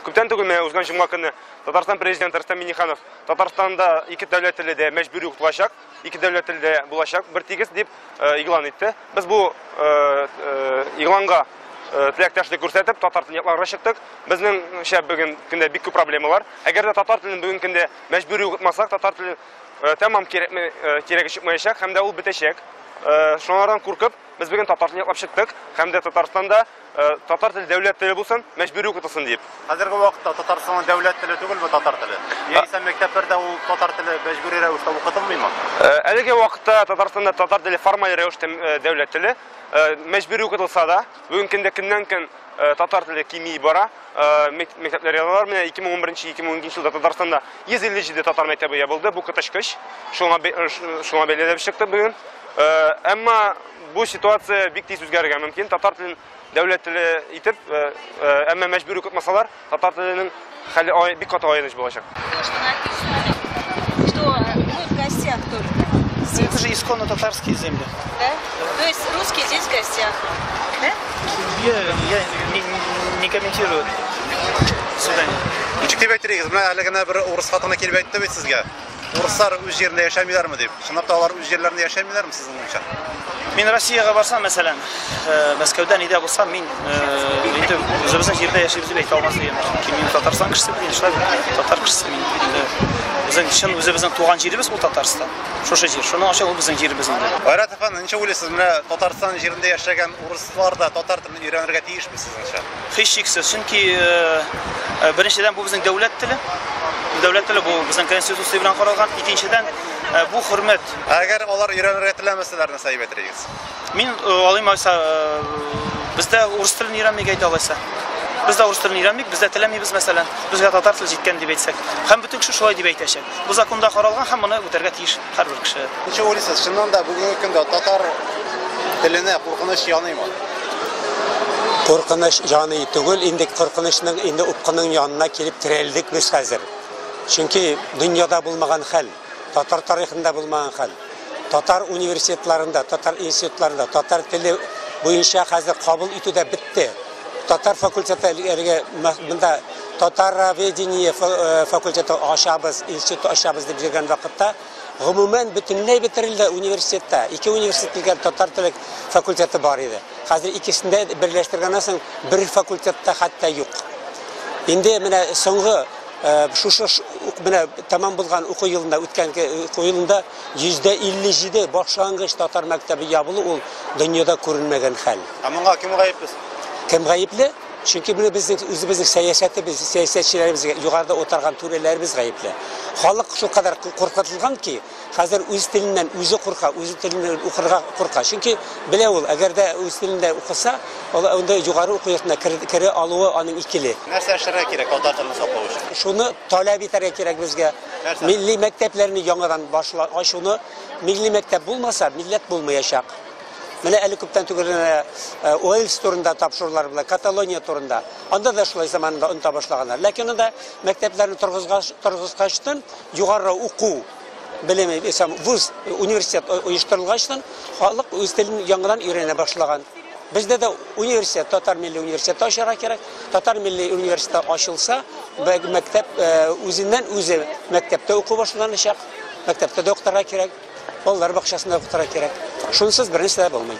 Күптән түгел менә узган җомга көнне Татарстан президенты Рөстәм Миңнеханов Татарстанда ике дәүләт теле дә мәҗбүри укытылачак, ике дәүләт теле дә булачак бер тигез дип игълан итте. Без бу игъланга теләктәшлек күрсәтеп, татар телен якларга чыктык. Безнеңчә бүген көндә бик күп проблемалар. Әгәр дә татар телен бүген көндә мәҗбүри укытмасак, татар теле тәмам кирәге чыкмаячак һәм дә ул бетәчәк. Шуңардан куркып, без бүген татар телен яклап чыктык һәм дә Татарстанда татар теле дәүләт теле булсын, мәҗбүри укытылсын дип. Хәзерге вакытта Татарстанның дәүләт теле түгелме татар теле? Яисә мәктәпләрдә ул татар теле мәҗбүри рәвештә укытылмыймы? Әлеге вакытта Татарстанда татар теле формаль рәвештә дәүләт теле. Мәҗбүри укытылса да, бүгенге көндә көннән-көн татар теле кими бара. Мәктәпләр ябалар. Менә 2011-2012 елда Татарстанда 157 татар мәктәбе ябылды. Бу коточкыч. Шуңа шуңа бәйле чыкты бүген. Әмма бу ситуация бик тиз үзгәрергә мөмкин. Татар телен дәүләт теле итеп, әмма мәҗбүри укытмасалар, татар теленең хәле бик каты аяныч булачак. То, что написано, что мы в гостях только. Здесь. Это же исконно татарские земли. Да? То есть русские здесь в гостях. Да? Я не комментирую. До свидания. Ничек дип әйтер идегез? Менә әле генә бер урыс хатыны килеп әйтте бит сезгә. Урыслар үз җирендә яшәмиләрме дип. Чынлап та алар үз җирләрендә яшәмиләрме сезнең уенча? Мин Россиягә барсам, мәсәлән, Мәскәүдә нидә булсам, мин инде үзебезнең җирдә яшибез дип әйтә алмас идем. Чөнки мин Татарстан кешесе бит, шулай бит, татар кешесе мин. Инде безнең чын үзебезнең туган җиребез ул Татарстан. Шушы җир. Шуның өчен ул безнең җиребез инде. Айрат әфәнде, ничек уйлыйсыз, менә Татарстан җирендә яшәгән урыслар да татар телен өйрәнергә тиешме сезнеңчә? Һичшиксез, чөнки беренчедән бу безнең дәүләт теле. Дәүләт теле бу безнең конституция белән каралган. Икенчедән бу хөрмәт. Әгәр алар өйрәнергә теләмәсәләр, нәрсә дип әйтер идегез? Мин алыйм алайса, бездә урыс телен өйрәнмик әйтә алайса. Без дә урыс телен өйрәнмик, без дә теләмибез, мәсәлән. Безгә татар теле җиткән дип әйтсәк. Һәм бөтен кеше шулай дип әйтәчәк. Бу законда каралган һәм моны үтәргә тиеш һәрбер кеше. Ничек уйлыйсыз, чыннан да бүгенге көндә татар теленә куркыныч яныймы? Куркыныч яный түгел, инде куркынычның инде упкының янына килеп терәлдек без хәзер. Чөнки дөньяда булмаган хәл, татар тарихында булмаган хәл. Татар университетларында, татар институтларында татар теле буенча хәзер кабул итү дә бетте. Татар факультеты әлеге монда татароведение факультеты ачабыз, институт ачабыз дип йөргән вакытта, гомумән бөтенләй бетерелде университетта. Ике университет килгән татар теле факультеты бар иде. Хәзер икесен дә берләштергәннән соң бер факультетта хәтта юк. Инде менә соңгы шушы менә тәмам булган уку елында, үткән уку елында 57% башлангыч татар мәктәбе ябылу ул дөньяда күренмәгән хәл. Ә моңа кем гаепле? Кем гаепле? Чөнки менә безнең үзебезнең сәясәтебез, сәясәтчеләребез, югарыда утырган түрәләребез гаепле. Халык шулкадәр куркытылган ки, хәзер үз теленнән үзе курка, үз теленнән укырга курка. Чөнки белә ул, әгәр дә үз телендә укыса, ул анда югары уку йортына керә алуы аның икеле. Нәрсә эшләргә кирәк татар телен саклау өчен? Шуны таләп итәргә кирәк безгә. Нәрсә? Милли мәктәпләрне яңадан башла ачуны, милли мәктәп булмаса, милләт булмаячак. Менә әле күптән түгел генә Уэльс турында тапшырулар була, Каталония турында. Анда да шулай заманында оныта башлаганнар. Ләкин анда мәктәпләрне торгызгачтан югары уку белеме, вуз, университет оештырылгачтан халык үз телен яңадан өйрәнә башлаган. Бездә дә университет, татар милли университеты ачарга кирәк. Татар милли университеты ачылса, мәктәп үзеннән үзе мәктәптә уку башланачак. Мәктәптә дә укытырга кирәк. Балалар бакчасында укытырга кирәк. Шунсыз бернәрсә дә булмый.